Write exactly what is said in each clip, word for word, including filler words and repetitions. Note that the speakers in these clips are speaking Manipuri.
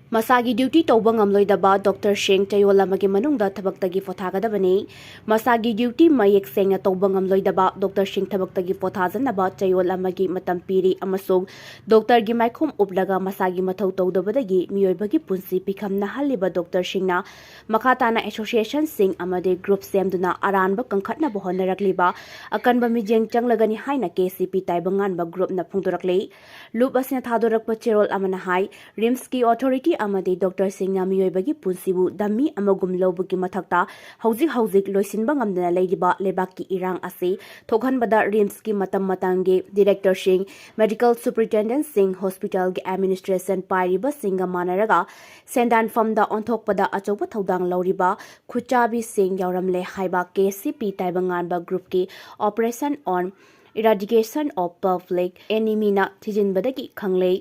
ꯃꯁꯥꯒꯤ ꯗ꯭ꯌꯨꯇꯤ ꯇꯧꯕ ꯉꯝꯂꯣꯏꯗꯕ ꯗꯣꯛꯇꯔꯁꯤꯡ ꯆꯌꯣꯜ ꯑꯃꯒꯤ ꯃꯅꯨꯡꯗ ꯊꯕꯛꯇꯒꯤ ꯄꯣꯊꯥꯒꯗꯕꯅꯤ꯫ ꯃꯁꯥꯒꯤ ꯗ꯭ꯌꯨꯇꯤ ꯃꯌꯦꯛ ꯁꯦꯡꯅ ꯇꯧꯕ ꯉꯝꯂꯣꯏꯗꯕ ꯗꯣꯛꯇꯔꯁꯤꯡ ꯊꯕꯛꯇꯒꯤ ꯄꯣꯊꯥꯖꯅꯕ ꯆꯌꯣꯜ ꯑꯃꯒꯤ ꯃꯇꯝ ꯄꯤꯔꯤ ꯑꯃꯁꯨꯡ ꯗꯣꯛꯇꯔꯒꯤ ꯃꯥꯏꯈꯨꯝ ꯎꯞꯂꯒ ꯃꯁꯥꯒꯤ ꯃꯊꯧ ꯇꯧꯗꯕꯗꯒꯤ ꯃꯤꯑꯣꯏꯕꯒꯤ ꯄꯨꯟꯁꯤ ꯄꯤꯈꯝꯅꯍꯜꯂꯤꯕ ꯗꯣꯛꯇꯔꯁꯤꯡꯅ ꯃꯈꯥ ꯇꯥꯅ ꯑꯦꯁꯣꯁꯤꯌꯦꯁꯟꯁꯤꯡ ꯑꯃꯗꯤ ꯒ꯭ꯔꯨꯞ ꯁꯦꯝꯗꯨꯅ ꯑꯔꯥꯟꯕ ꯀꯟꯈꯠꯅꯕ ꯍꯣꯠꯅꯔꯛꯂꯤꯕ ꯑꯀꯟꯕ ꯃꯤꯠꯌꯦꯡ ꯆꯪꯂꯒꯅꯤ ꯍꯥꯏꯅ ꯀꯦ ꯁꯤ ꯄꯤ ꯇꯥꯏꯕꯪꯉꯥꯟꯕ ꯒ꯭ꯔꯨꯞꯅ ꯐꯣꯡꯗꯣꯔꯛꯂꯤ꯫ ꯂꯨꯞ ꯑꯁꯤꯅ ꯊꯥꯗꯣꯔꯛꯄ ꯆꯦꯔꯣꯜ ꯑꯃꯅ ꯍꯥꯏ, ꯔꯤꯝꯁꯀꯤ ꯑꯣꯊꯣꯔꯤꯇꯤ ꯑꯃꯗꯤ ꯗꯣꯛꯇꯔꯁꯤꯡꯅ ꯃꯤꯑꯣꯏꯕꯒꯤ ꯄꯨꯟꯁꯤꯕꯨ ꯗꯝꯃꯤ ꯑꯃꯒꯨꯝ ꯂꯧꯕꯒꯤ ꯃꯊꯛꯇ ꯍꯧꯖꯤꯛ ꯍꯧꯖꯤꯛ ꯂꯣꯏꯁꯤꯟꯕ ꯉꯝꯗꯅ ꯂꯩꯔꯤꯕ ꯂꯩꯕꯥꯛꯀꯤ ꯏꯔꯥꯡ ꯑꯁꯤ ꯊꯣꯛꯍꯟꯕꯗ ꯔꯤꯝꯁꯀꯤ ꯃꯇꯝ ꯃꯇꯝꯒꯤ ꯗꯤꯔꯦꯛꯇꯔꯁꯤꯡ, ꯃꯦꯗꯤꯀꯦꯜ ꯁꯨꯄꯔꯤꯟꯇꯦꯟꯗꯦꯟꯠꯁꯤꯡ, ꯍꯣꯁꯄꯤꯇꯥꯜꯒꯤ ꯑꯦꯗꯃꯤꯅꯤꯁꯇ꯭ꯔꯦꯁꯟ ꯄꯥꯏꯔꯤꯕꯁꯤꯡꯒ ꯃꯥꯟꯅꯔꯒ ꯁꯦꯟꯗꯥꯟꯐꯝꯗ ꯑꯣꯟꯊꯣꯛꯄꯗ ꯑꯆꯧꯕ ꯊꯧꯗꯥꯡ ꯂꯧꯔꯤꯕ ꯈꯨꯠꯆꯥꯕꯤꯁꯤꯡ ꯌꯥꯎꯔꯝꯂꯦ ꯍꯥꯏꯕ K C P ꯇꯥꯏꯕꯪꯉꯥꯟꯕ ꯒ꯭ꯔꯨꯞꯀꯤ Operation on Eradication of Public Enemyꯅ ꯊꯤꯖꯤꯟꯕꯗꯒꯤ ꯈꯪꯂꯦ꯫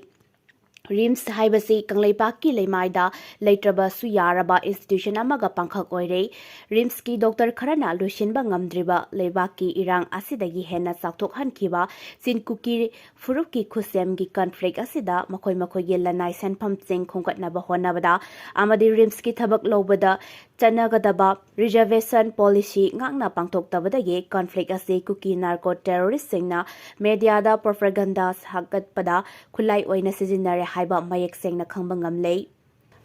RIMS ꯍꯥꯏꯕꯁꯤ ꯀꯪꯂꯩꯄꯥꯛꯀꯤ ꯂꯩꯃꯥꯏꯗ ꯂꯩꯇ꯭ꯔꯕꯁꯨ ꯌꯥꯔꯕ ꯏꯟꯁꯇꯤꯇ꯭ꯌꯨꯁꯟ ꯑꯃꯒ ꯄꯥꯡꯈꯛ ꯑꯣꯏꯔꯦ꯫ ꯔꯤꯝꯁꯀꯤ ꯗꯣꯛꯇꯔ ꯈꯔꯅ ꯂꯣꯏꯁꯤꯟꯕ ꯉꯝꯗ꯭ꯔꯤꯕ ꯂꯩꯕꯥꯛꯀꯤ ꯏꯔꯥꯡ ꯑꯁꯤꯗꯒꯤ ꯍꯦꯟꯅ ꯆꯥꯎꯊꯣꯛꯍꯟꯈꯤꯕ ꯆꯤꯟ ꯀꯨꯀꯤ ꯐꯨꯔꯨꯞꯀꯤ ꯈꯨꯠꯁꯦꯝꯒꯤ ꯀꯟꯐ꯭ꯂꯤꯛ ꯑꯁꯤꯗ ꯃꯈꯣꯏ ꯃꯈꯣꯏꯒꯤ ꯂꯅꯥꯏ ꯁꯦꯟꯐꯝꯁꯤꯡ ꯈꯣꯝꯒꯠꯅꯕ ꯍꯣꯠꯅꯕꯗ ꯑꯃꯗꯤ ꯔꯤꯝꯁꯀꯤ ꯊꯕꯛ ꯂꯧꯕꯗ ꯆꯠꯅꯒꯗꯕ ꯔꯤꯖꯔꯕꯦꯁꯟ ꯄꯣꯂꯤꯁꯤ ꯉꯥꯛꯅ ꯄꯥꯡꯊꯣꯛꯇꯕꯗꯒꯤ ꯀꯟꯐ꯭ꯂꯤꯛ ꯑꯁꯤ ꯀꯨꯀꯤ ꯅꯥꯔꯀꯣ ꯇꯦꯔꯣꯔꯤꯁ꯭ꯠꯁꯤꯡꯅ ꯃꯦꯗꯤꯌꯥꯗ ꯄ꯭ꯔꯣꯄꯥꯒꯥꯟꯗꯥ ꯁꯥꯒꯠꯄꯗ ꯈꯨꯠꯂꯥꯏ ꯑꯣꯏꯅ ꯁꯤꯖꯤꯟꯅꯔꯦ ꯍꯥꯏꯕ ꯃꯌꯦꯛ ꯁꯦꯡꯅ ꯈꯪꯕ ꯉꯝꯂꯦ꯫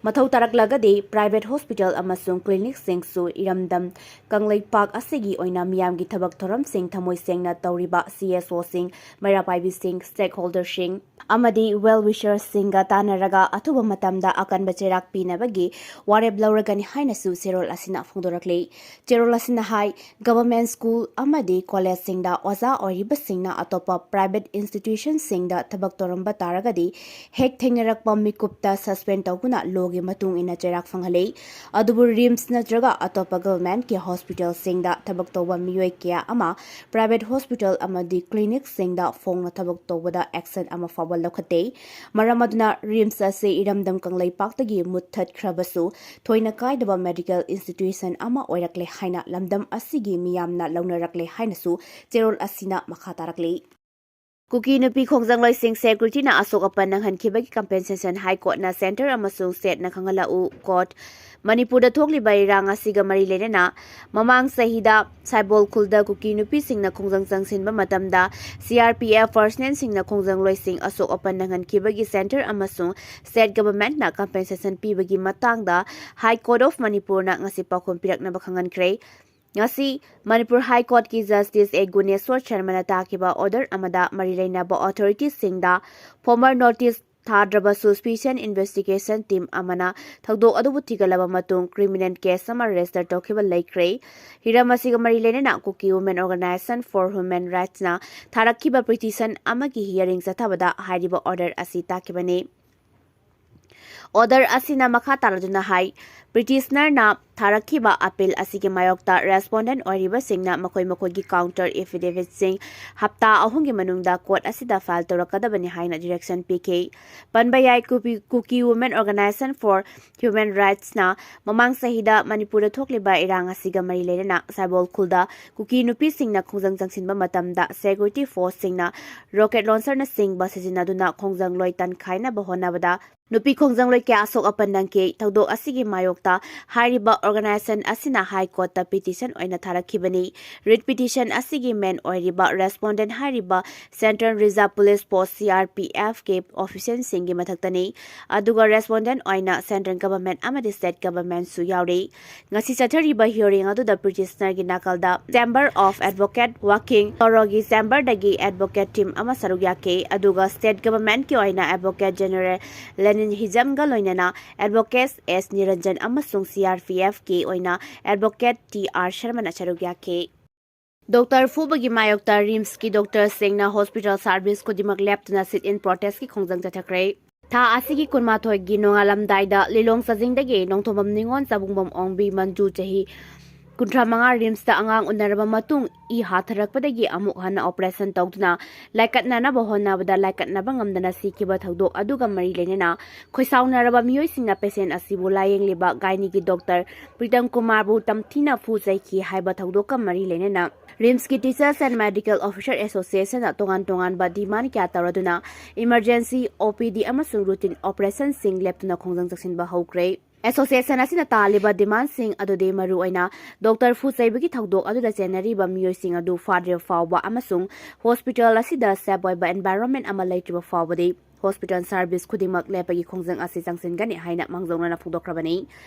ꯃꯊꯧ ꯇꯥꯔꯛꯂꯒꯗꯤ ꯄ꯭ꯔꯥꯏꯚꯦꯠ ꯍꯣꯁꯄꯤꯇꯥꯜ ꯑꯃꯁꯨꯡ ꯀ꯭ꯂꯤꯅꯤꯛꯁꯤꯡꯁꯨ ꯏꯔꯝꯗꯝ ꯀꯪꯂꯩꯄꯥꯛ ꯑꯁꯤꯒꯤ ꯑꯣꯏꯅ ꯃꯤꯌꯥꯝꯒꯤ ꯊꯕꯛ ꯊꯧꯔꯝꯁꯤꯡ ꯊꯃꯣꯏ ꯁꯦꯡꯅ ꯇꯧꯔꯤꯕ ꯁꯤ ꯑꯦꯁ ꯑꯣꯁꯤꯡ, ꯃꯩꯔꯥ ꯄꯥꯏꯕꯤꯁꯤꯡ, ꯁ꯭ꯇꯦꯛꯍꯣꯜꯗꯔꯁꯤꯡ ꯑꯃꯗꯤ ꯋꯦꯜ ꯋꯤꯁꯔꯁꯤꯡꯒ ꯇꯥꯟꯅꯔꯒ ꯑꯊꯨꯕ ꯃꯇꯝꯗ ꯑꯀꯟꯕ ꯆꯩꯔꯥꯛ ꯄꯤꯅꯕꯒꯤ ꯋꯥꯔꯦꯞ ꯂꯧꯔꯒꯅꯤ ꯍꯥꯏꯅꯁꯨ ꯆꯦꯔꯣꯜ ꯑꯁꯤꯅ ꯐꯣꯡꯗꯣꯔꯛꯂꯤ꯫ ꯆꯦꯔꯣꯜ ꯑꯁꯤꯅ ꯍꯥꯏ, ꯒꯚꯔꯟꯃꯦꯟꯠ ꯁ꯭ꯀꯨꯜ ꯑꯃꯗꯤ ꯀꯣꯂꯦꯖꯁꯤꯡꯗ ꯑꯣꯖꯥ ꯑꯣꯏꯔꯤꯕꯁꯤꯡꯅ ꯑꯇꯣꯞꯄ ꯄ꯭ꯔꯥꯏꯚꯦꯠ ꯏꯟꯁꯇꯤꯇ꯭ꯌꯨꯁꯟꯁꯤꯡꯗ ꯊꯕꯛ ꯇꯧꯔꯝꯕ ꯇꯥꯔꯒꯗꯤ ꯍꯦꯛ ꯊꯦꯡꯅꯔꯛꯄ ꯃꯤꯀꯨꯞꯇ ꯁꯁꯄꯦꯟ ꯇꯧꯗꯨꯅ ꯂꯣꯒꯤ ꯃꯇꯨꯡ ꯏꯟꯅ ꯆꯩꯔꯥꯛ ꯐꯪꯍꯜꯂꯤ꯫ ꯑꯗꯨꯕꯨ ꯔꯤꯝꯁ ꯅꯠꯇ꯭ꯔꯒ ꯑꯇꯣꯞꯄ ꯒꯚꯔꯟꯃꯦꯟꯠꯀꯤ ꯍꯣꯁꯄꯤꯇꯥꯜꯁꯤꯡꯗ ꯊꯕꯛ ꯇꯧꯕ ꯃꯤꯑꯣꯏ ꯀꯌꯥ ꯑꯃ ꯄ꯭ꯔꯥꯏꯚꯦꯠ ꯍꯣꯁꯄꯤꯇꯥꯜ ꯑꯃꯗꯤ ꯀ꯭ꯂꯤꯅꯤꯛꯁꯤꯡꯗ ꯐꯣꯡꯅ ꯊꯕꯛ ꯇꯧꯕꯗ ꯑꯦꯛꯁꯟ ꯑꯃ ꯐꯥꯎꯕ ꯂꯧꯈꯠꯇꯦ꯫ ꯃꯔꯝ ꯑꯗꯨꯅ ꯔꯤꯝꯁ ꯑꯁꯤ ꯏꯔꯝꯗꯝ ꯀꯪꯂꯩꯄꯥꯛꯇꯒꯤ ꯃꯨꯠꯊꯠꯈ꯭ꯔꯕꯁꯨ ꯊꯣꯏꯅ ꯀꯥꯏꯗꯕ ꯃꯦꯗꯤꯀꯦꯜ ꯏꯟꯁꯇꯤꯇ꯭ꯌꯨꯁꯟ ꯑꯃ ꯑꯣꯏꯔꯛꯂꯦ ꯍꯥꯏꯅ ꯂꯝꯗꯝ ꯑꯁꯤꯒꯤ ꯃꯤꯌꯥꯝꯅ ꯂꯧꯅꯔꯛꯂꯦ ꯍꯥꯏꯅꯁꯨ ꯆꯦꯔꯣꯜ ꯑꯁꯤꯅ ꯃꯈꯥ ꯇꯥꯔꯛꯂꯤ꯫ ꯀꯨꯀꯤ ꯅꯨꯄꯤ ꯈꯣꯡꯖꯪꯂꯣꯏꯁꯤꯡ ꯁꯦꯀ꯭ꯌꯨꯔꯤꯇꯤꯅ ꯑꯁꯣꯛ ꯑꯄꯟ ꯅꯪꯍꯟꯈꯤꯕꯒꯤ ꯀꯝꯄꯦꯟꯁꯦꯁꯟ ꯍꯥꯏ ꯀꯣꯔꯠꯅ ꯁꯦꯟꯇꯔ ꯑꯃꯁꯨꯡ ꯁ꯭ꯇꯦꯠꯅ ꯈꯪꯍꯜꯂꯛꯎ꯫ ꯀꯣꯔꯠ, ꯃꯅꯤꯄꯨꯔꯗ ꯊꯣꯛꯂꯤꯕ ꯏꯔꯥꯡ ꯑꯁꯤꯒ ꯃꯔꯤ ꯂꯩꯅꯅ ꯃꯃꯥꯡ ꯆꯍꯤꯗ ꯁꯥꯏꯕꯣꯜ ꯈꯨꯜꯗ ꯀꯨꯀꯤ ꯅꯨꯄꯤꯁꯤꯡꯅ ꯈꯣꯡꯖꯪ ꯆꯪꯁꯤꯟꯕ ꯃꯇꯝꯗ ꯁꯤ ꯑꯥꯔ ꯄꯤ ꯑꯦꯐ ꯄꯔꯁꯅꯦꯜꯁꯤꯡꯅ ꯈꯣꯡꯖꯪꯂꯣꯏꯁꯤꯡ ꯑꯁꯣꯛ ꯑꯄꯟ ꯅꯪꯍꯟꯈꯤꯕꯒꯤ ꯁꯦꯟꯇꯔ ꯑꯃꯁꯨꯡ ꯁ꯭ꯇꯦꯠ ꯒꯚꯔꯟꯃꯦꯟꯠꯅ ꯀꯝꯄꯦꯟꯁꯦꯁꯟ ꯄꯤꯕꯒꯤ ꯃꯇꯥꯡꯗ ꯍꯥꯏ ꯀꯣꯔꯠ ꯑꯣꯐ ꯃꯅꯤꯄꯨꯔꯅ ꯉꯁꯤ ꯄꯥꯎꯈꯨꯝ ꯄꯤꯔꯛꯅꯕ ꯈꯪꯍꯟꯈ꯭ꯔꯦ꯫ ꯉꯁꯤ ꯃꯅꯤꯄꯨꯔ ꯍꯥꯏ ꯀꯣꯔꯠꯀꯤ ꯖꯁꯇꯤꯁ ꯑꯦ ꯒꯨꯅꯦꯁꯣꯔ ꯁꯔꯃꯅ ꯇꯥꯈꯤꯕ ꯑꯣꯔꯗꯔ ꯑꯃꯗ ꯃꯔꯤ ꯂꯩꯅꯕ ꯑꯣꯊꯣꯔꯤꯇꯤꯁꯤꯡꯗ ꯐꯣꯔꯃꯦꯜ ꯅꯣꯇꯤꯁ ꯊꯥꯗ꯭ꯔꯕꯁꯨ ꯁ꯭ꯄꯤꯁꯤꯑꯦꯜ ꯏꯟꯚꯦꯁꯇꯤꯒꯦꯁꯟ ꯇꯤꯝ ꯑꯃꯅ ꯊꯧꯗꯣꯛ ꯑꯗꯨꯕꯨ ꯊꯤꯒꯠꯂꯕ ꯃꯇꯨꯡ ꯀ꯭ꯔꯤꯃꯤꯅꯦꯜ ꯀꯦꯁ ꯑꯃ ꯔꯦꯖꯤꯁꯇꯔ ꯇꯧꯈꯤꯕ ꯂꯩꯈ꯭ꯔꯦ꯫ ꯍꯤꯔꯝ ꯑꯁꯤꯒ ꯃꯔꯤ ꯂꯩꯅꯅ Kuki women organisation for human ꯔꯥꯏꯠꯁꯅ ꯊꯥꯔꯛꯈꯤꯕ ꯄꯤꯇꯤꯁꯟ ꯑꯃꯒꯤ ꯍꯤꯌꯔꯤꯡ ꯆꯠꯊꯕꯗ ꯍꯥꯏꯔꯤꯕ ꯑꯣꯔꯗꯔ ꯑꯁꯤ ꯇꯥꯈꯤꯕꯅꯤ꯫ ꯑꯣꯔꯗꯔ ꯑꯁꯤꯅ ꯃꯈꯥ ꯇꯥꯔꯗꯨꯅ ꯍꯥꯏ, ꯄꯤꯇꯤꯁꯅꯔꯅ ꯊꯥꯔꯛꯈꯤꯕ ꯑꯄꯤꯜ ꯑꯁꯤꯒꯤ ꯃꯥꯌꯣꯛꯇ ꯔꯦꯁꯄꯣꯟꯗꯦꯟꯠ ꯑꯣꯏꯔꯤꯕꯁꯤꯡꯅ ꯃꯈꯣꯏ ꯃꯈꯣꯏꯒꯤ ꯀꯥꯎꯟꯇꯔ ꯑꯦꯐꯤꯗꯦꯚꯤꯠꯁꯤꯡ ꯍꯞꯇꯥ ꯑꯍꯨꯝꯒꯤ ꯃꯅꯨꯡꯗ ꯀꯣꯔꯠ ꯑꯁꯤꯗ ꯐꯥꯏꯜ ꯇꯧꯔꯛꯀꯗꯕꯅꯤ ꯍꯥꯏꯅ ꯗꯤꯔꯦꯛꯁꯟ ꯄꯤꯈꯤ꯫ ꯄꯟꯕ ꯌꯥꯏ, ꯀꯨꯀꯤ, ꯀꯨꯀꯤ ꯋꯨꯃꯦꯟ ꯑꯣꯔꯒꯅꯥꯏꯖꯦꯁꯟ ꯐꯣꯔ ꯍ꯭ꯌꯨꯃꯦꯟ ꯔꯥꯏꯠꯁꯅ ꯃꯃꯥꯡ ꯆꯍꯤꯗ ꯃꯅꯤꯄꯨꯔꯗ ꯊꯣꯛꯂꯤꯕ ꯏꯔꯥꯡ ꯑꯁꯤꯒ ꯃꯔꯤ ꯂꯩꯅꯅ ꯁꯥꯏꯕꯣꯜ ꯈꯨꯜꯗ ꯀꯨꯀꯤ ꯅꯨꯄꯤꯁꯤꯡꯅ ꯈꯣꯡꯖꯪ ꯆꯪꯁꯤꯟꯕ ꯃꯇꯝꯗ ꯁꯦꯀ꯭ꯌꯨꯔꯤꯇꯤ ꯐꯣꯔꯁꯁꯤꯡꯅ ꯔꯣꯀꯦꯠ ꯂꯣꯟꯁꯔꯅꯆꯤꯡꯕ ꯁꯤꯖꯤꯟꯅꯗꯨꯅ ꯈꯣꯡꯖꯪꯂꯣꯏ ꯇꯟꯈꯥꯏꯅꯕ ꯍꯣꯠꯅꯕꯗ ꯅꯨꯄꯤ ꯈꯣꯡꯖꯪꯂꯣꯏ ꯀꯌꯥ ꯑꯁꯣꯛ ꯑꯄꯟ ꯅꯪꯈꯤ꯫ ꯊꯧꯗꯣꯛ ꯑꯁꯤꯒꯤ ꯃꯥꯌꯣꯛꯇ ꯍꯥꯏꯔꯤꯕ ꯑꯣꯔꯒꯅꯥꯏꯖꯦꯁꯟ ꯑꯁꯤꯅ ꯍꯥꯏ ꯀꯣꯔꯠꯇ ꯄꯤꯇꯤꯁꯟ ꯑꯣꯏꯅ ꯊꯥꯔꯛꯈꯤꯕꯅꯤ꯫ ꯔꯤꯠ ꯄꯤꯇꯤꯁꯟ ꯑꯁꯤꯒꯤ ꯃꯦꯟ ꯑꯣꯏꯔꯤꯕ ꯔꯦꯁꯄꯣꯟꯗꯦꯟꯠ ꯍꯥꯏꯔꯤꯕ central reserve police force, C R P ꯑꯦꯐꯀꯤ ꯑꯣꯐꯤꯁꯤꯌꯦꯜꯁꯤꯡꯒꯤ ꯃꯊꯛꯇꯅꯤ, ꯑꯗꯨꯒ ꯔꯦꯁꯄꯣꯟꯗꯦꯟꯠ ꯑꯣꯏꯅ ꯁꯦꯟꯇ꯭ꯔꯦꯜ ꯒꯚꯔꯟꯃꯦꯟꯠ ꯑꯃꯗꯤ ꯁ꯭ꯇꯦꯠ ꯒꯚꯔꯟꯃꯦꯟꯠꯁꯨ ꯌꯥꯎꯔꯤ꯫ ꯉꯁꯤ ꯆꯠꯊꯔꯤꯕ ꯍꯤꯌꯔꯤꯡ ꯑꯗꯨꯗ ꯄꯤꯇꯤꯁꯅꯔꯒꯤ ꯅꯥꯀꯜꯗ ꯆꯦꯝꯕꯔ ꯑꯣꯐ ꯑꯦꯗꯚꯣꯀꯦꯠ ꯋꯥꯀꯤꯡ ꯇꯣꯔꯣꯒꯤ ꯆꯦꯝꯕꯔꯗꯒꯤ ꯑꯦꯗꯚꯣꯀꯦꯠ ꯇꯤꯝ ꯑꯃ ꯁꯔꯨꯛ ꯌꯥꯈꯤ, ꯑꯗꯨꯒ ꯁ꯭ꯇꯦꯠ ꯒꯚꯔꯟꯃꯦꯟꯠꯀꯤ ꯑꯣꯏꯅ ꯑꯦꯗꯚꯣꯀꯦꯠ ꯖꯦꯅꯔꯦꯜ ꯂꯦꯅꯤꯟ ꯍꯤꯖꯝꯒ ꯂꯣꯏꯅꯅ ꯑꯦꯗꯚꯣꯀꯦꯠ ꯑꯦꯁ ꯅꯤꯔꯟꯖꯟ ꯑꯃꯁꯨꯡ ꯁꯤ ꯑꯥꯔ ꯄꯤ ꯑꯦꯐꯀꯤ ꯑꯣꯏꯅ ꯑꯦꯗꯚꯣꯀꯦꯠ ꯇꯤ ꯑꯥꯔ ꯁꯔꯃꯅ ꯁꯔꯨꯛ ꯌꯥꯈꯤ꯫ ꯗꯣꯛꯇꯔ ꯐꯨꯕꯒꯤ ꯃꯥꯌꯣꯛꯇ ꯔꯤꯝꯁꯀꯤ ꯗꯣꯛꯇꯔꯁꯤꯡꯅ ꯍꯣꯁꯄꯤꯇꯥꯜ ꯁꯥꯔꯚꯤꯁ ꯈꯨꯗꯤꯡꯃꯛ ꯂꯦꯞꯇꯅ ꯁꯤꯠ ꯏꯟ ꯄ꯭ꯔꯣꯇꯦꯁꯀꯤ ꯈꯣꯡꯖꯪ ꯆꯠꯊꯈ꯭ꯔꯦ꯫ ꯊꯥ ꯑꯁꯤꯒꯤ ꯀꯨꯟꯃꯥꯊꯣꯏꯒꯤ ꯅꯣꯡꯉꯥꯜꯂꯝꯗꯥꯏꯗ ꯂꯤꯂꯣꯡ ꯆꯥꯖꯤꯡꯗꯒꯤ ꯅꯣꯡꯊꯣꯝꯕꯝ ꯅꯤꯉꯣꯜ ꯆꯥꯕꯨꯡꯕꯝ ꯑꯣꯡꯕꯤ ꯃꯟꯖꯨ, ꯆꯍꯤ ꯀꯨꯟꯊ꯭ꯔꯥ ꯃꯉꯥ, ꯔꯤꯝꯁꯇ ꯑꯉꯥꯡ ꯎꯅꯔꯕ ꯃꯇꯨꯡ ꯏ ꯍꯥꯊꯔꯛꯄꯗꯒꯤ ꯑꯃꯨꯛ ꯍꯟꯅ ꯑꯣꯄꯔꯦꯁꯟ ꯇꯧꯗꯨꯅ ꯂꯥꯏꯀꯠꯅꯅꯕ ꯍꯣꯠꯅꯕꯗ ꯂꯥꯏꯀꯠꯅꯕ ꯉꯝꯗꯅ ꯁꯤꯈꯤꯕ ꯊꯧꯗꯣꯛ ꯑꯗꯨꯒ ꯃꯔꯤ ꯂꯩꯅꯅ ꯈꯣꯏꯁꯥꯎꯅꯔꯕ ꯃꯤꯑꯣꯏꯁꯤꯡꯅ ꯄꯦꯁꯦꯟ ꯑꯁꯤꯕꯨ ꯂꯥꯌꯦꯡꯂꯤꯕ ꯒꯥꯏꯅꯤꯒꯤ ꯗꯣꯛꯇꯔ ꯄ꯭ꯔꯤꯇꯝ ꯀꯨꯃꯥꯔꯕꯨ ꯇꯝꯊꯤꯅ ꯐꯨ ꯆꯩꯈꯤ ꯍꯥꯏꯕ ꯊꯧꯗꯣꯛꯀ ꯃꯔꯤ ꯂꯩꯅꯅ RIMSꯀꯤ Teachers and Medical Officer Associationꯅ ꯇꯣꯉꯥꯟ ꯇꯣꯉꯥꯟꯕ demand ꯀꯌꯥ ꯇꯧꯔꯗꯨꯅ emergency OPD ꯑꯃꯁꯨꯡ routine operationꯁꯤꯡ ꯂꯦꯞꯇꯅ ꯈꯣꯡꯖꯪ ꯆꯪꯁꯤꯟꯕ ꯍꯧꯈ꯭ꯔꯦ꯫ Association ꯑꯁꯤꯅ ꯇꯥꯜꯂꯤꯕ demandꯁꯤꯡ ꯑꯗꯨꯗꯤ ꯃꯔꯨꯑꯣꯏꯅ doctor ꯐꯨ ꯆꯩꯕꯒꯤ ꯊꯧꯗꯣꯛ ꯑꯗꯨꯗ ꯆꯦꯟꯅꯔꯤꯕ ꯃꯤꯑꯣꯏꯁꯤꯡ ꯑꯗꯨ ꯐꯥꯗ꯭ꯔꯤꯕ ꯐꯥꯎꯕ ꯑꯃꯁꯨꯡ hospital ꯑꯁꯤꯗ safe ꯑꯣꯏꯕ environment ꯑꯃ ꯂꯩꯇ꯭ꯔꯤꯕ ꯐꯥꯎꯕꯗꯤ hospital service ꯈꯨꯗꯤꯡꯃꯛ ꯂꯦꯞꯄꯒꯤ ꯈꯣꯡꯖꯪ ꯑꯁꯤ ꯆꯪꯁꯤꯟꯒꯅꯤ ꯍꯥꯏꯅ ꯃꯥꯡꯖꯧꯅꯅ ꯐꯣꯡꯗꯣꯛꯈ꯭ꯔꯕꯅꯤ꯫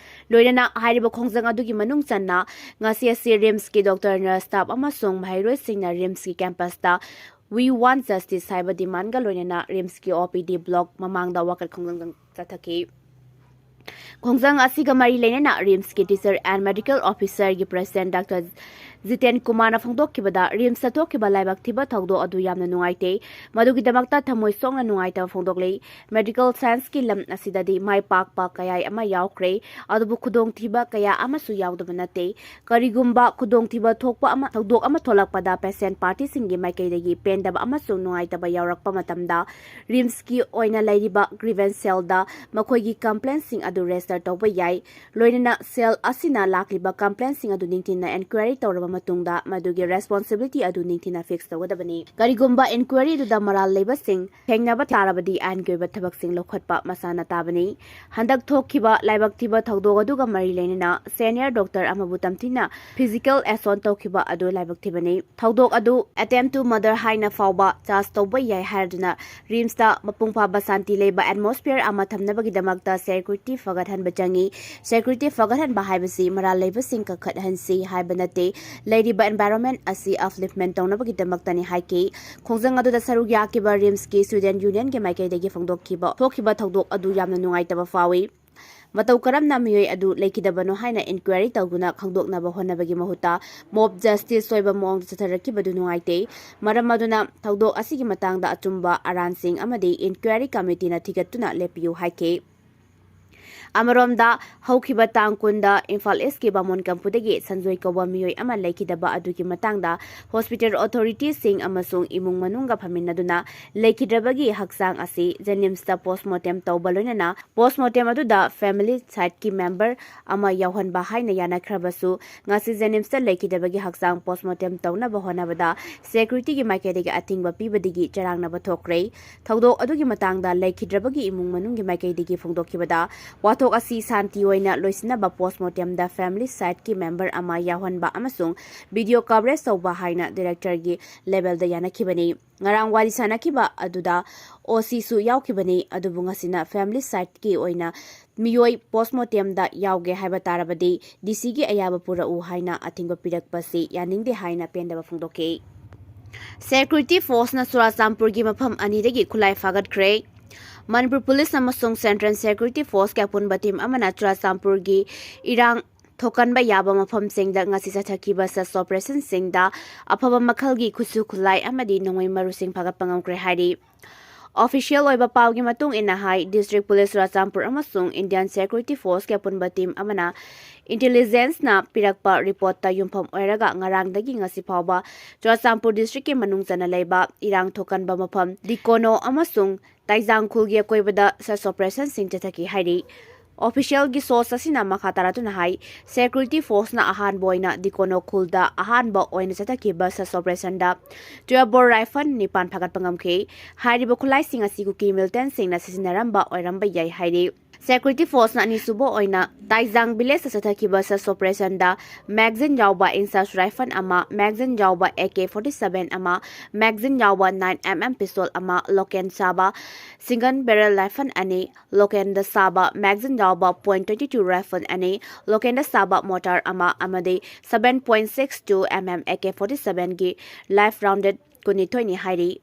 ꯂꯣꯏꯅꯅ ꯍꯥꯏꯔꯤꯕ ꯈꯣꯡꯖꯪ ꯑꯗꯨꯒꯤ ꯃꯅꯨꯡ ꯆꯟꯅ ꯉꯁꯤ ꯑꯁꯤ RIMSꯀꯤ doctor, nurse, staff ꯑꯃꯁꯨꯡ ꯃꯍꯩꯔꯣꯏꯁꯤꯡꯅ RIMSꯀꯤ campusꯇ "We want justice" ꯍꯥꯏꯕ demandꯒ ꯂꯣꯏꯅꯅ RIMSꯀꯤ OPD block ꯃꯃꯥꯡꯗ ꯋꯥꯀꯠ ꯈꯣꯡꯖꯪ ꯆꯠꯊꯈꯤ꯫ ꯈꯣꯡꯖꯪ ꯑꯁꯤꯒ ꯃꯔꯤ ꯂꯩꯅꯅ RIMSꯀꯤ Teacher and Medical Officerꯒꯤ President Doctor Jiten ꯀꯨꯃꯥꯔꯅ ꯐꯣꯡꯗꯣꯛꯈꯤꯕꯗ, RIMSꯇ ꯊꯣꯛꯈꯤꯕ ꯂꯥꯏꯕꯛ ꯊꯤꯕ ꯊꯧꯗꯣꯛ ꯑꯗꯨ ꯌꯥꯝꯅ ꯅꯨꯡꯉꯥꯏꯇꯦ꯫ ꯃꯗꯨꯒꯤꯗꯃꯛꯇ ꯊꯃꯣꯏ ꯁꯣꯛꯅ ꯅꯨꯡꯉꯥꯏꯇꯕ ꯐꯣꯡꯗꯣꯛꯂꯤ꯫ Medical scienceꯀꯤ ꯂꯝ ꯑꯁꯤꯗꯗꯤ ꯃꯥꯏ ꯄꯥꯛꯄ ꯀꯌꯥ ꯑꯃ ꯌꯥꯎꯈ꯭ꯔꯦ, ꯑꯗꯨꯕꯨ ꯈꯨꯗꯣꯡꯊꯤꯕ ꯀꯌꯥ ꯑꯃꯁꯨ ꯌꯥꯎꯗꯕ ꯅꯠꯇꯦ꯫ ꯀꯔꯤꯒꯨꯝꯕ ꯈꯨꯗꯣꯡꯊꯤꯕ ꯊꯣꯛꯄ ꯑꯃ, ꯊꯧꯗꯣꯛ ꯑꯃ ꯊꯣꯛꯂꯛꯄꯗ patient partyꯁꯤꯡꯒꯤ ꯃꯥꯏꯀꯩꯗꯒꯤ ꯄꯦꯟꯗꯕ ꯑꯃꯁꯨꯡ ꯅꯨꯡꯉꯥꯏꯇꯕ ꯌꯥꯎꯔꯛꯄ ꯃꯇꯝꯗ, RIMSꯀꯤ ꯑꯣꯏꯅ ꯂꯩꯔꯤꯕ grievance cellꯗ ꯃꯈꯣꯏꯒꯤ complaintꯁꯤꯡ ꯑꯗꯨ register ꯇꯧꯕ ꯌꯥꯏ꯫ ꯂꯣꯏꯅꯅ cell ꯑꯁꯤꯅ ꯂꯥꯛꯂꯤꯕ complaintꯁꯤꯡ ꯑꯗꯨ ꯅꯤꯡꯊꯤꯅ inquiry ꯇꯧꯔꯕ ꯃꯇꯨꯡꯗ ꯃꯗꯨꯒꯤ responsibility ꯑꯗꯨ ꯅꯤꯡꯊꯤꯅ fix ꯇꯧꯒꯗꯕꯅꯤ꯫ ꯀꯔꯤꯒꯨꯝꯕ inquiry ꯑꯗꯨꯗ ꯃꯔꯥꯜ ꯂꯩꯕꯁꯤꯡ ꯊꯦꯡꯅꯕ ꯇꯥꯔꯕꯗꯤ ꯑꯥꯏꯟꯒꯤ ꯑꯣꯏꯕ ꯊꯕꯛꯁꯤꯡ ꯂꯧꯈꯠꯄ ꯃꯁꯥꯅ ꯇꯥꯕꯅꯤ꯫ ꯍꯟꯗꯛ ꯊꯣꯛꯈꯤꯕ ꯂꯥꯏꯕꯛ ꯊꯤꯕ ꯊꯧꯗꯣꯛ ꯑꯗꯨꯒ ꯃꯔꯤ ꯂꯩꯅꯅ senior doctor ꯑꯃꯕꯨ ꯇꯝꯊꯤꯅ physical assault ꯇꯧꯈꯤꯕ ꯑꯗꯨ ꯂꯥꯏꯕꯛ ꯊꯤꯕꯅꯤ꯫ ꯊꯧꯗꯣꯛ ꯑꯗꯨ attempt to murder ꯍꯥꯏꯅ ꯐꯥꯎꯕ charge ꯇꯧꯕ ꯌꯥꯏ ꯍꯥꯏꯔꯗꯨꯅ RIMSꯇ ꯃꯄꯨꯡ ꯐꯥꯕ ꯁꯥꯟꯇꯤ ꯂꯩꯕ atmosphere ꯑꯃ ꯊꯝꯅꯕꯒꯤꯗꯃꯛꯇ security ꯐꯒꯠꯍꯟꯕ ꯆꯪꯏ꯫ Security ꯐꯒꯠꯍꯟꯕ ꯍꯥꯏꯕꯁꯤ ꯃꯔꯥꯜ ꯂꯩꯕꯁꯤꯡ ꯀꯟꯈꯠꯍꯟꯁꯤ ꯍꯥꯏꯕ ꯅꯠꯇꯦ, ꯂꯩꯔꯤꯕ environment ꯑꯁꯤ upliftment ꯇꯧꯅꯕꯒꯤꯗꯃꯛꯇꯅꯤ ꯍꯥꯏꯈꯤ꯫ ꯈꯣꯡꯖꯪ ꯑꯗꯨꯗ ꯁꯔꯨꯛ ꯌꯥꯈꯤꯕ RIMSꯀꯤ student unionꯒꯤ ꯃꯥꯏꯀꯩꯗꯒꯤ ꯐꯣꯡꯗꯣꯛꯈꯤꯕ, ꯊꯣꯛꯈꯤꯕ ꯊꯧꯗꯣꯛ ꯑꯗꯨ ꯌꯥꯝꯅ ꯅꯨꯡꯉꯥꯏꯇꯕ ꯐꯥꯎꯏ꯫ ꯃꯇꯧ ꯀꯔꯝꯅ ꯃꯤꯑꯣꯏ ꯑꯗꯨ ꯂꯩꯈꯤꯗꯕꯅꯣ ꯍꯥꯏꯅ inquiry ꯇꯧꯗꯨꯅ ꯈꯪꯗꯣꯛꯅꯕ ꯍꯣꯠꯅꯕꯒꯤ ꯃꯍꯨꯠꯇ mob justice ꯑꯣꯏꯕ ꯃꯑꯣꯡꯗ ꯆꯠꯊꯔꯛꯈꯤꯕꯗꯨ ꯅꯨꯡꯉꯥꯏꯇꯦ꯫ ꯃꯔꯝ ꯑꯗꯨꯅ ꯊꯧꯗꯣꯛ ꯑꯁꯤꯒꯤ ꯃꯇꯥꯡꯗ ꯑꯆꯨꯝꯕ ꯑꯔꯥꯟꯁꯤꯡ ꯑꯃꯗꯤ inquiry committeeꯅ ꯊꯤꯒꯠꯇꯨꯅ ꯂꯦꯞꯄꯤꯌꯨ ꯍꯥꯏꯈꯤ꯫ ꯑꯃꯔꯣꯝꯗ, ꯍꯧꯈꯤꯕ ꯇꯥꯡ ꯀꯨꯟꯗ ꯏꯝꯐꯥꯜ ꯏꯁꯀꯤ ꯕꯥꯃꯣꯟ ꯀꯝꯄꯨꯗꯒꯤ ꯁꯟꯖꯣꯏ ꯀꯧꯕ ꯃꯤꯑꯣꯏ ꯑꯃ ꯂꯩꯈꯤꯗꯕ ꯑꯗꯨꯒꯤ ꯃꯇꯥꯡꯗ hospital authorityꯁꯤꯡ ꯑꯃꯁꯨꯡ ꯏꯃꯨꯡ ꯃꯅꯨꯡꯒ ꯐꯝꯃꯤꯟꯅꯗꯨꯅ ꯂꯩꯈꯤꯗ꯭ꯔꯕꯒꯤ ꯍꯛꯆꯥꯡ ꯑꯁꯤ JNIMSꯇ postmortem ꯇꯧꯕ ꯂꯣꯏꯅꯅ postmortem ꯑꯗꯨꯗ family sideꯀꯤ member ꯑꯃ ꯌꯥꯎꯍꯟꯕ ꯍꯥꯏꯅ ꯌꯥꯅꯈ꯭ꯔꯕꯁꯨ, ꯉꯁꯤ JNIMSꯇ ꯂꯩꯈꯤꯗꯕꯒꯤ ꯍꯛꯆꯥꯡ postmortem ꯇꯧꯅꯕ ꯍꯣꯠꯅꯕꯗ securityꯒꯤ ꯃꯥꯏꯀꯩꯗꯒꯤ ꯑꯊꯤꯡꯕ ꯄꯤꯕꯗꯒꯤ ꯆꯔꯥꯡꯅꯕ ꯊꯣꯛꯈ꯭ꯔꯦ꯫ ꯊꯧꯗꯣꯛ ꯑꯗꯨꯒꯤ ꯃꯇꯥꯡꯗ ꯂꯩꯈꯤꯗ꯭ꯔꯕꯒꯤ ꯏꯃꯨꯡ ꯃꯅꯨꯡꯒꯤ ꯃꯥꯏꯀꯩꯗꯒꯤ ꯐꯣꯡꯗꯣꯛꯈꯤꯕꯗ, ꯋꯥꯊꯣꯛ ꯑꯁꯤ ꯁꯥꯟꯇꯤ ꯑꯣꯏꯅ ꯂꯣꯏꯁꯤꯟꯅꯕ postmortemꯗ family sideꯀꯤ member ꯑꯃ ꯌꯥꯎꯍꯟꯕ ꯑꯃꯁꯨꯡ video coverage ꯇꯧꯕ ꯍꯥꯏꯅ directorꯒꯤ levelꯗ ꯌꯥꯅꯈꯤꯕꯅꯤ꯫ ꯉꯔꯥꯡ ꯋꯥꯔꯤ ꯁꯥꯟꯅꯈꯤꯕ ꯑꯗꯨꯗ OCꯁꯨ ꯌꯥꯎꯈꯤꯕꯅꯤ, ꯑꯗꯨꯕꯨ ꯉꯁꯤꯅ family sideꯀꯤ ꯑꯣꯏꯅ ꯃꯤꯑꯣꯏ postmortemꯗ ꯌꯥꯎꯒꯦ ꯍꯥꯏꯕ ꯇꯥꯔꯕꯗꯤ DCꯒꯤ ꯑꯌꯥꯕ ꯄꯨꯔꯛꯎ ꯍꯥꯏꯅ ꯑꯊꯤꯡꯕ ꯄꯤꯔꯛꯄꯁꯤ ꯌꯥꯅꯤꯡꯗꯦ ꯍꯥꯏꯅ ꯄꯦꯟꯗꯕ ꯐꯣꯡꯗꯣꯛꯈꯤ꯫ Security forceꯅ ꯆꯨꯔꯥꯆꯥꯟꯄꯨꯔꯒꯤ ꯃꯐꯝ ꯑꯅꯤꯗꯒꯤ ꯈꯨꯠꯂꯥꯏ ꯐꯥꯒꯠꯈ꯭ꯔꯦ꯫ ꯃꯅꯤꯄꯨꯔ ꯄꯨꯂꯤꯁ ꯑꯃꯁꯨꯡ Central Security Forceꯀꯤ ꯑꯄꯨꯟꯕ team ꯑꯃꯅ ꯆꯨꯔꯥꯆꯥꯟꯄꯨꯔꯒꯤ ꯏꯔꯥꯡ ꯊꯣꯛꯍꯟꯕ ꯌꯥꯕ ꯃꯐꯝꯁꯤꯡꯗ ꯉꯁꯤ ꯆꯠꯊꯈꯤꯕ search operationꯁꯤꯡꯗ ꯑꯐꯕ ꯃꯈꯜꯒꯤ ꯈꯨꯠꯁꯨ ꯈꯨꯠꯂꯥꯏ ꯑꯃꯗꯤ ꯅꯣꯡꯃꯩ ꯃꯔꯨꯁꯤꯡ ꯐꯥꯒꯠꯄ ꯉꯝꯈ꯭ꯔꯦ ꯍꯥꯏꯔꯤ꯫ Official ꯑꯣꯏꯕ ꯄꯥꯎꯒꯤ ꯃꯇꯨꯡ ꯏꯟꯅ ꯍꯥꯏ, District Police ꯆꯨꯔꯥꯆꯥꯟꯄꯨꯔ ꯑꯃꯁꯨꯡ Indian Security Forceꯀꯤ ꯑꯄꯨꯟꯕ team ꯑꯃꯅ intelligenceꯅ ꯄꯤꯔꯛꯄ reportꯇ ꯌꯨꯝꯐꯝ ꯑꯣꯏꯔꯒ ꯉꯔꯥꯡꯗꯒꯤ ꯉꯁꯤ ꯐꯥꯎꯕ ꯆꯨꯔꯥꯆꯥꯟꯄꯨꯔ districtꯀꯤ ꯃꯅꯨꯡ ꯆꯟꯅ ꯂꯩꯕ ꯏꯔꯥꯡ ꯊꯣꯛꯍꯟꯕ ꯃꯐꯝ ꯗꯤꯀꯣꯅꯣ ꯑꯃꯁꯨꯡ ꯇꯥꯏꯖꯥꯡ ꯈꯨꯜꯒꯤ ꯑꯀꯣꯏꯕꯗ search operationꯁꯤꯡ ꯆꯠꯊꯈꯤ ꯍꯥꯏꯔꯤ꯫ Officialꯒꯤ source ꯑꯁꯤꯅ ꯃꯈꯥ ꯇꯥꯔꯛꯇꯨꯅ ꯍꯥꯏ, Security Forceꯅ ꯑꯍꯥꯟꯕ ꯑꯣꯏꯅ ꯗꯤꯀꯣꯅꯣ ꯈꯨꯜꯗ ꯑꯍꯥꯟꯕ ꯑꯣꯏꯅ ꯆꯠꯊꯈꯤꯕ search operationꯗ twelve bore rifle ꯅꯤꯄꯥꯟ ꯐꯥꯒꯠꯄ ꯉꯝꯈꯤ꯫ ꯍꯥꯏꯔꯤꯕ ꯈꯨꯠꯂꯥꯏꯁꯤꯡ ꯑꯁꯤ ꯀꯨꯀꯤ militantꯁꯤꯡꯅ ꯁꯤꯖꯤꯟꯅꯔꯝꯕ ꯑꯣꯏꯔꯝꯕ ꯌꯥꯏ ꯍꯥꯏꯔꯤ꯫ Security Forceꯅ ꯑꯅꯤꯁꯨꯕ ꯑꯣꯏꯅ ꯇꯥꯏꯖꯥꯡ villageꯇ ꯆꯠꯊꯈꯤꯕ search operationꯗ magazine ꯌꯥꯎꯕ INSAS rifle ꯑꯃ, magazine ꯌꯥꯎꯕ AK forty seven ꯑꯃ, magazine ꯌꯥꯎꯕ nine MM pistol ꯑꯃ, local ꯁꯥꯕ single barrel rifle ꯑꯅꯤ, local ꯁꯥꯕ magazine ꯌꯥꯎꯕ point twenty two rifle ꯑꯅꯤ, local ꯁꯥꯕ mortar ꯑꯃ ꯑꯃꯗꯤ seven point six two MM AK forty sevenꯒꯤ live round ꯀꯨꯟꯅꯤꯊꯣꯏꯅꯤ ꯍꯥꯏꯔꯤ꯫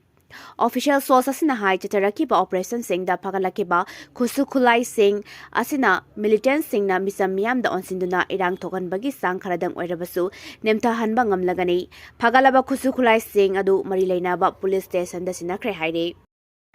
Official source ꯑꯁꯤꯅ ꯍꯥꯏ, ꯆꯠꯊꯔꯛꯈꯤꯕ operationꯁꯤꯡꯗ ꯐꯒꯠꯂꯛꯈꯤꯕ ꯈꯨꯠꯁꯨ ꯈꯨꯠꯂꯥꯏꯁꯤꯡ ꯑꯁꯤꯅ militantꯁꯤꯡꯅ ꯃꯤꯆꯝ ꯃꯤꯌꯥꯝꯗ ꯑꯣꯟꯁꯤꯟꯗꯨꯅ ꯏꯔꯥꯡ ꯊꯣꯛꯍꯟꯕꯒꯤ ꯆꯥꯡ ꯈꯔꯗꯪ ꯑꯣꯏꯔꯕꯁꯨ ꯅꯦꯝꯊꯍꯟꯕ ꯉꯝꯂꯒꯅꯤ꯫ ꯐꯒꯠꯂꯕ ꯈꯨꯠꯁꯨ ꯈꯨꯠꯂꯥꯏꯁꯤꯡ ꯑꯗꯨ ꯃꯔꯤ ꯂꯩꯅꯕ police stationꯗ ꯁꯤꯟꯅꯈ꯭ꯔꯦ ꯍꯥꯏꯔꯤ꯫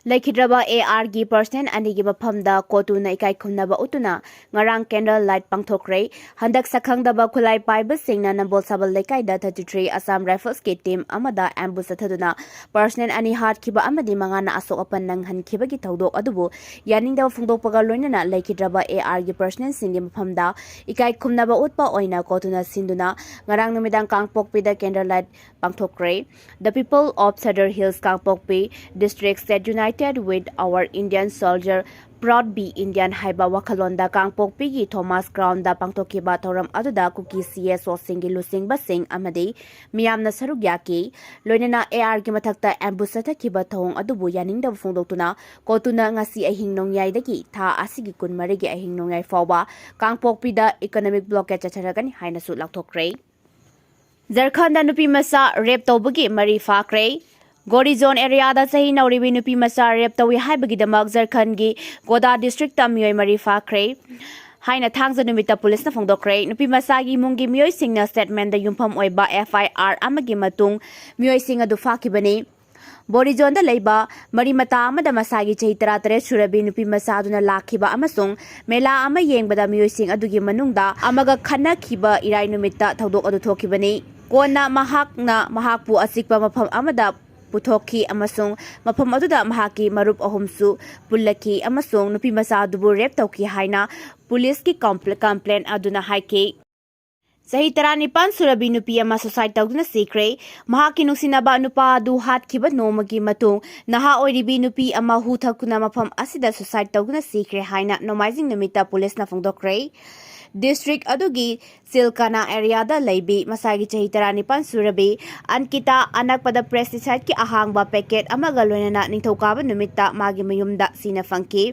ꯂꯩꯈꯤꯗ꯭ꯔꯕ ꯑꯦ ꯑꯥꯔꯒꯤ ꯄꯔꯁꯅꯦꯜ ꯑꯅꯤꯒꯤ ꯃꯐꯝꯗ ꯀꯣꯇꯨꯅ ꯏꯀꯥꯏ ꯈꯨꯝꯅꯕ ꯎꯠꯇꯨꯅ ꯉꯔꯥꯡ ꯀꯦꯟꯗꯜ ꯂꯥꯏꯠ ꯄꯥꯡꯊꯣꯛꯈ꯭ꯔꯦ꯫ ꯍꯟꯗꯛ ꯁꯛꯈꯪꯗꯕ ꯈꯨꯠꯂꯥꯏ ꯄꯥꯏꯕꯁꯤꯡꯅ ꯅꯝꯕꯣꯜ ꯁꯥꯕꯜ ꯂꯩꯀꯥꯏꯗ thirty three Assam Riflesꯀꯤ ꯇꯤꯝ ꯑꯃꯗ ꯑꯦꯝꯕꯨꯁ ꯆꯠꯊꯗꯨꯅ ꯄꯔꯁꯅꯦꯜ ꯑꯅꯤ ꯍꯥꯠꯈꯤꯕ ꯑꯃꯗꯤ ꯃꯉꯥꯅ ꯑꯁꯣꯛ ꯑꯄꯟ ꯅꯪꯍꯟꯈꯤꯕꯒꯤ ꯊꯧꯗꯣꯛ ꯑꯗꯨꯕꯨ ꯌꯥꯅꯤꯡꯗꯕ ꯐꯣꯡꯗꯣꯛꯄꯒ ꯂꯣꯏꯅꯅ ꯂꯩꯈꯤꯗ꯭ꯔꯕ ꯑꯦ ꯑꯥꯔꯒꯤ ꯄꯔꯁꯅꯦꯜꯁꯤꯡꯒꯤ ꯃꯐꯝꯗ ꯏꯀꯥꯏ ꯈꯨꯝꯅꯕ ꯎꯠꯄ ꯑꯣꯏꯅ ꯀꯣꯇꯨꯅ ꯁꯤꯟꯗꯨꯅ ꯉꯔꯥꯡ ꯅꯨꯃꯤꯗꯥꯡ ꯀꯥꯡꯄꯣꯛꯄꯤꯗ ꯀꯦꯟꯗꯜ ꯂꯥꯏꯠ ꯄꯥꯡꯊꯣꯛꯈ꯭ꯔꯦ꯫ The People of Sadar Hills Kangpokpi District Set United with Our Indian Soldier, Proud Be Indian ꯍꯥꯏꯕ ꯋꯥꯈꯜꯂꯣꯟꯗ ꯀꯥꯡꯄꯣꯛꯄꯤꯒꯤ ꯊꯣꯃꯥꯁ ꯒ꯭ꯔꯥꯎꯟꯗ ꯄꯥꯡꯊꯣꯛꯈꯤꯕ ꯊꯧꯔꯝ ꯑꯗꯨꯗ ꯀꯨꯀꯤ ꯁꯤ ꯑꯦꯁ ꯑꯣꯁꯤꯡꯒꯤ ꯂꯨꯆꯤꯡꯕꯁꯤꯡ ꯑꯃꯗꯤ ꯃꯤꯌꯥꯝꯅ ꯁꯔꯨꯛ ꯌꯥꯈꯤ꯫ ꯂꯣꯏꯅꯅ ꯑꯦ ꯑꯥꯔꯒꯤ ꯃꯊꯛꯇ ꯑꯦꯝꯕꯨꯁ ꯆꯠꯊꯈꯤꯕ ꯊꯧꯑꯣꯡ ꯑꯗꯨꯕꯨ ꯌꯥꯅꯤꯡꯗꯕ ꯐꯣꯡꯗꯣꯛꯇꯨꯅ ꯀꯣꯇꯨꯅ ꯉꯁꯤ ꯑꯍꯤꯡ ꯅꯣꯡꯌꯥꯏꯗꯒꯤ ꯊꯥ ꯑꯁꯤꯒꯤ ꯀꯨꯟꯃꯔꯤꯒꯤ ꯑꯍꯤꯡ ꯅꯣꯡꯌꯥꯏ ꯐꯥꯎꯕ ꯀꯥꯡꯄꯣꯛꯄꯤꯗ ꯏꯀꯣꯅꯣꯃꯤꯛ ꯕ꯭ꯂꯣꯀꯦꯠ ꯆꯠꯊꯔꯒꯅꯤ ꯍꯥꯏꯅꯁꯨ ꯂꯥꯎꯊꯣꯛꯈ꯭ꯔꯦ꯫ ꯖꯔꯈꯟꯗ ꯅꯨꯄꯤ ꯃꯆꯥ ꯔꯦꯞ ꯇꯧꯕꯒꯤ ꯃꯔꯤ ꯐꯥꯈ꯭ꯔꯦ꯫ ꯒꯣꯔꯤ ꯖꯣꯟ ꯑꯦꯔꯤꯌꯥꯗ ꯆꯍꯤ ꯅꯧꯔꯤꯕꯤ ꯅꯨꯄꯤ ꯃꯆꯥ ꯔꯦꯞ ꯇꯧꯏ ꯍꯥꯏꯕꯒꯤꯗꯃꯛ ꯖꯔꯈꯟꯒꯤ ꯒꯣꯗꯥ ꯗꯤꯁꯇ꯭ꯔꯤꯛꯇ ꯃꯤꯑꯣꯏ ꯃꯔꯤ ꯐꯥꯈ꯭ꯔꯦ ꯍꯥꯏꯅ ꯊꯥꯡꯖ ꯅꯨꯃꯤꯠꯇ ꯄꯨꯂꯤꯁꯅ ꯐꯣꯡꯗꯣꯛꯈ꯭ꯔꯦ꯫ ꯅꯨꯄꯤ ꯃꯆꯥꯒꯤ ꯏꯃꯨꯡꯒꯤ ꯃꯤꯑꯣꯏꯁꯤꯡꯅ ꯁ꯭ꯇꯦꯠꯃꯦꯟꯗ ꯌꯨꯝꯐꯝ ꯑꯣꯏꯕ ꯑꯦꯐ ꯑꯥꯏ ꯑꯥꯔ ꯑꯃꯒꯤ ꯃꯇꯨꯡ ꯃꯤꯑꯣꯏꯁꯤꯡ ꯑꯗꯨ ꯐꯥꯈꯤꯕꯅꯤ꯫ ꯕꯣꯔꯤꯖꯣꯟꯗ ꯂꯩꯕ ꯃꯔꯤ ꯃꯇꯥ ꯑꯃꯗ ꯃꯁꯥꯒꯤ ꯆꯍꯤ ꯇꯔꯥꯇꯔꯦꯠ ꯁꯨꯔꯕꯤ ꯅꯨꯄꯤ ꯃꯆꯥ ꯑꯗꯨꯅ ꯂꯥꯛꯈꯤꯕ ꯑꯃꯁꯨꯡ ꯃꯦꯂꯥ ꯑꯃ ꯌꯦꯡꯕꯗ ꯃꯤꯑꯣꯏꯁꯤꯡ ꯑꯗꯨꯒꯤ ꯃꯅꯨꯡꯗ ꯑꯃꯒ ꯈꯠꯅꯈꯤꯕ ꯏꯔꯥꯏ ꯅꯨꯃꯤꯠꯇ ꯊꯧꯗꯣꯛ ꯑꯗꯨ ꯊꯣꯛꯈꯤꯕꯅꯤ꯫ ꯀꯣꯟꯅ ꯃꯍꯥꯛꯅ ꯃꯍꯥꯛꯄꯨ ꯑꯆꯤꯛꯄ ꯃꯐꯝ ꯑꯃꯗ ꯄꯨꯊꯣꯛꯈꯤ ꯑꯃꯁꯨꯡ ꯃꯐꯝ ꯑꯗꯨꯗ ꯃꯍꯥꯛꯀꯤ ꯃꯔꯨꯞ ꯑꯍꯨꯝꯁꯨ ꯄꯨꯜꯂꯛꯈꯤ ꯑꯃꯁꯨꯡ ꯅꯨꯄꯤ ꯃꯆꯥ ꯑꯗꯨꯕꯨ ꯔꯦꯞ ꯇꯧꯈꯤ ꯍꯥꯏꯅ ꯄꯨꯂꯤꯁꯀꯤ ꯀꯝꯄ꯭ꯂꯦ-, ꯀꯝꯄ꯭ꯂꯦꯟ ꯑꯗꯨꯅ ꯍꯥꯏꯈꯤ꯫ ꯆꯍꯤ ꯇꯔꯥꯅꯤꯄꯥꯟ ꯁꯨꯔꯕꯤ ꯅꯨꯄꯤ ꯑꯃ ꯁꯨꯁꯥꯏꯗ ꯇꯧꯗꯨꯅ ꯁꯤꯈ꯭ꯔꯦ꯫ ꯃꯍꯥꯛꯀꯤ ꯅꯨꯡꯁꯤꯅꯕ ꯅꯨꯄꯥ ꯑꯗꯨ ꯍꯥꯠꯈꯤꯕ ꯅꯣꯡꯃꯒꯤ ꯃꯇꯨꯡ ꯅꯍꯥ ꯑꯣꯏꯔꯤꯕꯤ ꯅꯨꯄꯤ ꯑꯃ ꯍꯨ ꯊꯛꯇꯨꯅ ꯃꯐꯝ ꯑꯁꯤꯗ ꯁꯨꯁꯥꯏꯗ ꯇꯧꯗꯨꯅ ꯁꯤꯈ꯭ꯔꯦ ꯍꯥꯏꯅ ꯅꯣꯡꯃꯥꯏꯖꯤꯡ ꯅꯨꯃꯤꯠꯇ ꯄꯨꯂꯤꯁꯅ ꯐꯣꯡꯗꯣꯛꯈ꯭ꯔꯦ꯫ ꯗꯤꯁꯇ꯭ꯔꯤꯛ ꯑꯗꯨꯒꯤ ꯆꯤꯜꯀꯥꯅꯥ ꯑꯦꯔꯤꯌꯥꯗ ꯂꯩꯕꯤ ꯃꯁꯥꯒꯤ ꯆꯍꯤ ꯇꯔꯥꯅꯤꯄꯥꯟ ꯁꯨꯔꯕꯤ ꯑꯟꯀꯤꯇꯥ ꯑꯅꯛꯄꯗ ꯄꯦꯁꯇꯤꯁꯥꯏꯗꯀꯤ ꯑꯍꯥꯡꯕ ꯄꯦꯀꯦꯠ ꯑꯃꯒ ꯂꯣꯏꯅꯅ ꯅꯤꯡꯊꯧꯀꯥꯕ ꯅꯨꯃꯤꯠꯇ ꯃꯥꯒꯤ ꯃꯌꯨꯝꯗ ꯁꯤꯅ ꯐꯪꯈꯤ꯫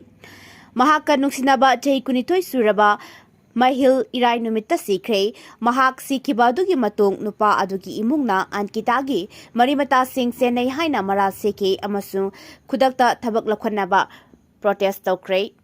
ꯃꯍꯥꯛꯀ ꯅꯨꯡꯁꯤꯅꯕ ꯆꯍꯤ ꯀꯨꯟꯅꯤꯊꯣꯏ ꯁꯨꯔꯕ ꯃꯍꯤꯜ ꯏꯔꯥꯏ ꯅꯨꯃꯤꯠꯇ ꯁꯤꯈ꯭ꯔꯦ꯫ ꯃꯍꯥꯛ ꯁꯤꯈꯤꯕ ꯑꯗꯨꯒꯤ ꯃꯇꯨꯡ ꯅꯨꯄꯥ ꯑꯗꯨꯒꯤ ꯏꯃꯨꯡꯅ ꯑꯟꯀꯤꯇꯥꯒꯤ ꯃꯔꯤ ꯃꯇꯥꯁꯤꯡ ꯆꯦꯟꯅꯩ ꯍꯥꯏꯅ ꯃꯔꯥꯜ ꯁꯤꯈꯤ ꯑꯃꯁꯨꯡ ꯈꯨꯗꯛꯇ ꯊꯕꯛ ꯂꯧꯈꯠꯅꯕ ꯄ꯭ꯔꯣꯇꯦꯁ ꯇꯧꯈ꯭ꯔꯦ꯫